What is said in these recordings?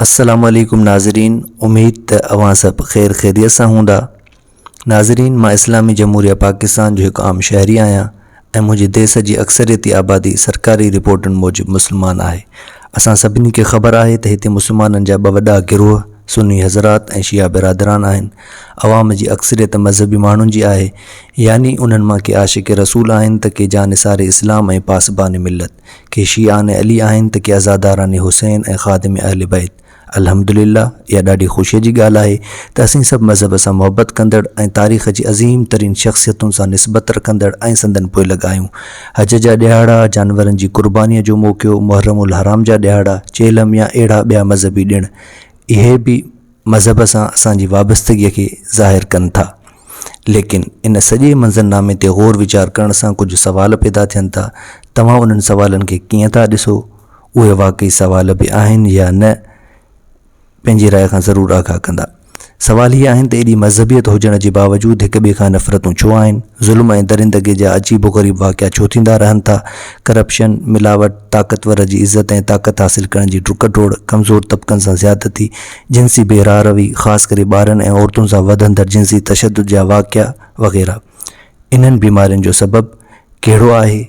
السلام عليڪم ناظرين اميد ته اوهان سڀ خير خيريت سان هوندا ناظرين مان اسلامي جمهوريه پاڪستان جو هڪ عام شهري آهيان ۽ منهنجي ديس جي اڪثريتي آبادي سرڪاري رپورٽن موجب مسلمان آهي اسان سڀني کي خبر آهي ته هتي مسلمانن جا ٻه وڏا گروهه سني حضرات ۽ شيعا برادران آهن عوام جي اڪثريت مذهبي ماڻهن جي آهي يعني انهن مان ڪي عاشق رسول آهن ته ڪي جانثار اسلام ۽ پاسبان ملت ڪي شيعان علي آهن ته ڪي عزاداران حسين ۽ خادم اهل بيت. الحمدلله اها ڏاڍي خوشيء جي ڳالهه آهي ته اسين سڀ مذهب سان محبت ڪندڙ ۽ تاريخ جي عظيم ترين شخصيتن سان نسبت رکندڙ ۽ سندن پوئلڳ آهيون. حج جا ڏهاڙا، جانورن جي قربانيء جو موقعو، محرم الحرام جا ڏهاڙا، چيلم يا اهڙا ٻيا مذهبي ڏڻ، اهي به مذهب سان اسان جي وابستگيء کي ظاهر ڪن ٿا. ليڪن ان سڄي منظرنامي تي غور ويچار ڪرڻ سان ڪجهه سوال پيدا ٿين ٿا. توهان انهن سوالن کي ڪيئن ٿا ڏسو؟ اهي واقعي سوال به آهن يا نه؟ پنهنجي راء کان ضرور آگاهه ڪندا. سوال هي آهن ته ايڏي مذهبيت هجڻ جي باوجود هڪ ٻئي کان نفرتون ڇو آهن؟ ظلم ۽ درندگي جا عجيب و غريب واقعا ڇو ٿيندا رهن ٿا؟ ڪرپشن، ملاوٽ، طاقتور جي عزت ۽ طاقت حاصل ڪرڻ جي ڊڪ ڊوڙ، ڪمزور طبقن سان زيادتي، جنسي بي راهه روي، خاص ڪري ٻارن ۽ عورتن سان وڌندڙ جنسي تشدد جا واقعا وغيره. انهن بيمارين جو سبب ڪهڙو آهي؟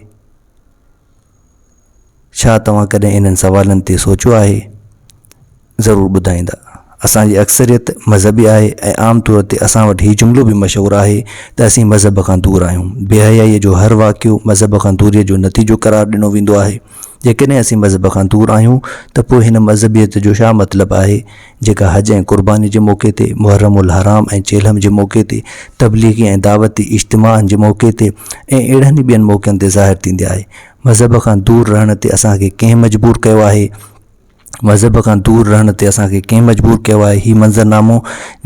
ڇا توهان ڪڏهن انهن سوالن تي سوچيو آهي؟ ضرور ٻڌائيندا. اسان جي اڪثريت مذهبي آهي ۽ عام طور تي اسان وٽ هي جملو به مشهور آهي ته اسين مذهب کان دور آهيون. بي حيائيء جو هر واقعو مذهب کان دوريء جو نتيجو قرار ڏنو ويندو آهي. جيڪڏهن اسين مذهب کان دور آهيون ته پوء هن مذهبيت جو ڇا مطلب آهي جيڪا حج ۽ قرباني جي موقعي تي، محرم الحرام ۽ چيلهم جي موقعي تي، تبليغي ۽ دعوتي اجتماعن جي موقعي تي ۽ اهڙن ئي ٻين موقعن تي ظاهر ٿيندي آهي. مذهب کان دور رهڻ تي اسان کي ڪنهن مجبور ڪيو آهي؟ مذهب کان دور رهڻ تي اسان کي ڪنهن مجبور ڪيو آهي؟ هي منظرنامو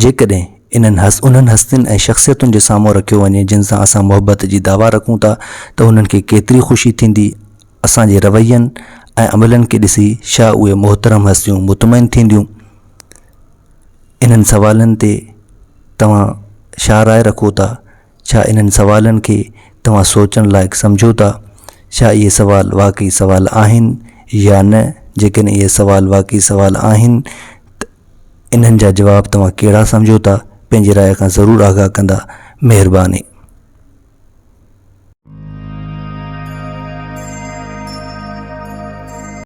جيڪڏهن انهن انهن هستين ۽ شخصيتن جي سامهون رکيو وڃي جن سان اسان محبت جي دعويٰ رکون ٿا ته انهن کي ڪيتري خوشي ٿيندي؟ اسان جي روين ۽ عملن کي ڏسي ڇا اهي محترم هستيون مطمئن ٿينديون؟ انهن سوالن تي توهان ڇا راء رکو ٿا؟ ڇا انهن سوالن کي توهان سوچڻ لائق سمجهو ٿا؟ ڇا اهي سوال واقعي سوال آهن يا نه؟ جيڪڏهن اهي سوال واقعي سوال آهن ته انهن جا جواب توهان ڪهڙا سمجهو ٿا؟ پنهنجي راء کان ضرور آگاهه ڪندا. مهرباني.